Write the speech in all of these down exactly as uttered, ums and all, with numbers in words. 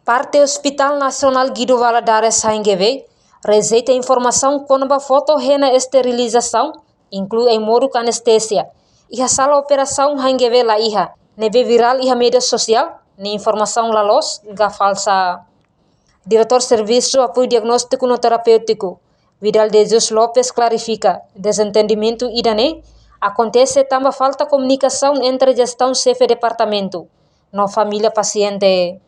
Parte Hospital Nasionál Guido Valadares H N G V rejeita informasaun kona-ba foto hena esterilizasaun, inklui ai-moruk anestesia, iha sala operasaun H N G V la iha, ne'ebé virál iha média sosiál, ne'e informasaun la loos ka falsa. Diretór Servisu Apoiu Diagnóstiku no Terapéutiku, Vidal de Jesus Lopes klarifika, dezentendimentu ida-ne'e akontese tanba falta komunikasaun entre jestaun xefe departamentu no família pasiente.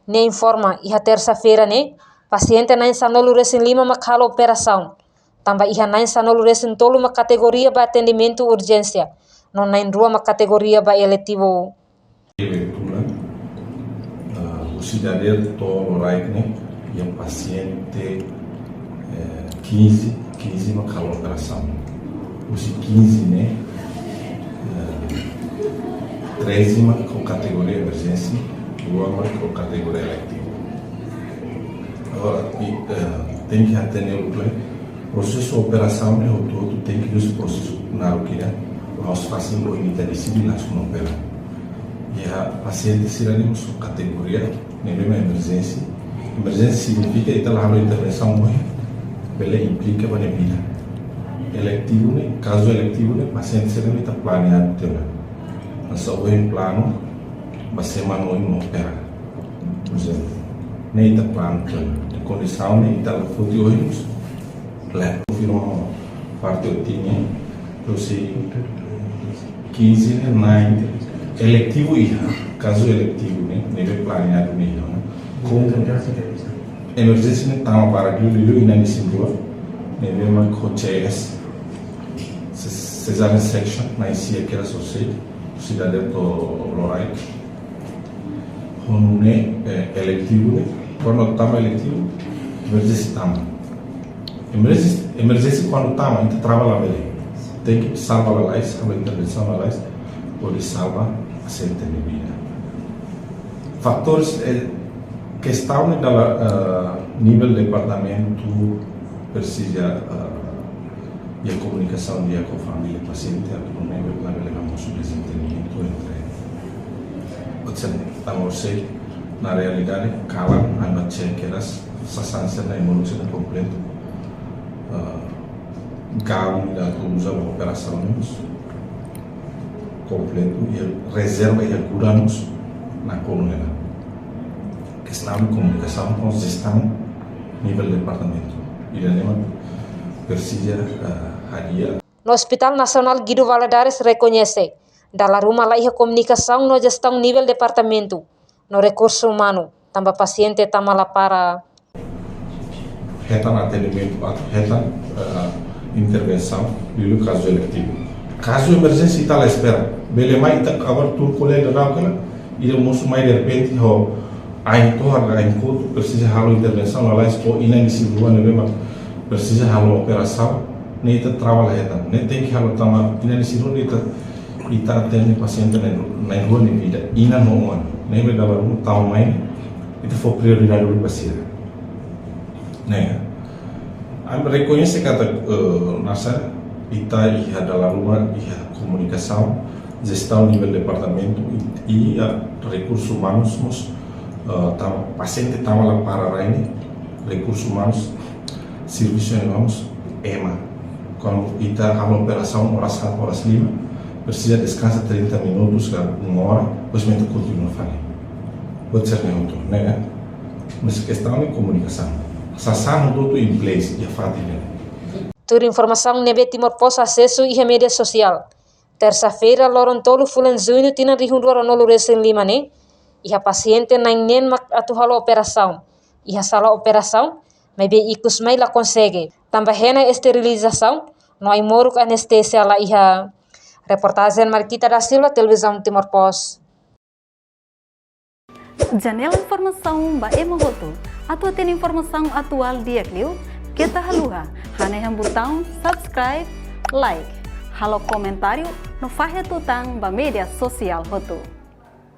Nia informa, iha tersa-feira ne'e, pasiente na'in sanulu-resin-lima mak halo operasaun, tanba iha na'in sanulu-resin-tolu mak kategoria ba atendimentu urjénsia, no na'in-rua mak kategoria ba eletivu. Kebetulan, eh, husi dadeer to'o loraik ne'e, iha pasiente, eh, kinze, kinze mak halo operasaun. Husi kinze ne'e, eh, treze mak ho kategoria emerjénsia, rua mak ho kategoria eletivu. Agora, i, eh, tenke hatene uluk lai, prosesu operasaun ne'e hotu-hotu tenke husi prosesu naruk ida, la'ós fasil ohin ita deside langsung opera. Iha pasiente sira ne'e mós ho kategoria ne'ebé mak emerjénsia. Emerjénsia signifika ita la halo intervensaun ohin, bele implika ba nia vida. Eletivu ne'e, kazu eletivu ne'e, pasiente sira ne'e ita planeia tiha ona. Hanesan ohin planu, ba semana oin mak opera. Por ezemplu, ne'e ita planu tiha ona. Kondisaun ne'e ita la foti ohin, la konfirma parte ohin ne'e, husi kinze ne'e na'in, eletivu iha, kazu eletivu ne'e, ne'ebé planeadu ne'e iha ona. Komu emerjénsia ne'e tama para liu, liu, liu inan isin-rua, ne'ebé mak ho C S, ce-, cesarean section, na'in-sia kedas ho sede, husi dadeer to'o loraik. Ho nune'e, eh, eletivu ne'e, kuandu tama eletivu, emerjénsia tama. Emerjénsia, emerjénsia kuandu tama, ita trava labele. Tenke salva lalais, halo intervensaun lalais, hodi salva pasiente nia vida. Fatores, eh, kestaun ne'e dala, eh, nivel departamentu presiza, eh, iha komunikasaun di'ak ho família pasiente, atu nune'e labele hamosu dezentendimentu entre. Otsene, tanba sei, na realidade, kalan, anda cek kedas, sasán sira-ne'e, ai-moruk sira-ne'e kompletu. Eh, gaun ida atu uza ba operasaun ne'e mós kompletu, iha rezerva, iha gudang mós nakonu hela. Kestaun komunikasaun ho jestaun nivel departamentu. Ida-ne'e mak presiza, eh, hadi'a. No Hospital Nasionál Guido Valadares rekoñese, dala ruma la iha komunikasaun no jestaun nivel departamentu no rekursu umanu, tanba pasiente tama la para. Hetan atendimentu atu hetan, eh, intervensaun, liuliu kazu eletivu. Kazu emerjénsia ita la espera. Bele mai ita agora tuur ko'alia daudaun hela, ida mosu mai derrepente ho ain tohar, ain kotuk, presiza halo intervensaun, lalais ho inan isin-rua ne'ebé mak presiza halo operasaun, ne'e ita trava la hetan. Ne'e tenke halo tanba inan isin-rua ne'e ita, ita atende pasiente na'in, na'in-rua nia vida, inan ho oan. Ne'ebé dala ruma tau mai, ita fó prioridade dulu ba sira. Ne'e. Ami rekoñese katak, eh, hanesan ita iha dala ruma, iha komunikasaun, jestaun nivel departamentu i, i, ah, rekursu umanus mós, eh, tama, pasiente tama la para rai ne'e, rekursu umanus, servisu ne'e mós ema. Kuandu ita halo operasaun oras haat, oras lima, presiza deskansa trinta minutus ka uma hora, depois mak ita kontinua fali. Buat sira-ne'e hotu, ne'e, mas kestaun ne'e komunikasaun. Sasán hotu-hotu in place, iha fatin ne'e. Tuir informasaun ne'ebé Timor Post asesu iha média sosiál, tersa-feira, loron tolu fulan Juñu tinan rihun rua ruanulu-resin-lima ne'e, iha pasiente na'in-neen mak atu halo operasaun iha sala operasaun, maibé ikus mai la konsege, tanba hena esterilizasaun no ai-moruk anestesia la iha. Reportajen Marquita da Silva, Televizaun Timor Post. Janela informasaun ba ema hotu. Atu hatene informasaun atuál di'ak liu, keta haluha hanehan butaun subscribe, like, halo komentáriu no fahe tutan ba média sosiál hotu.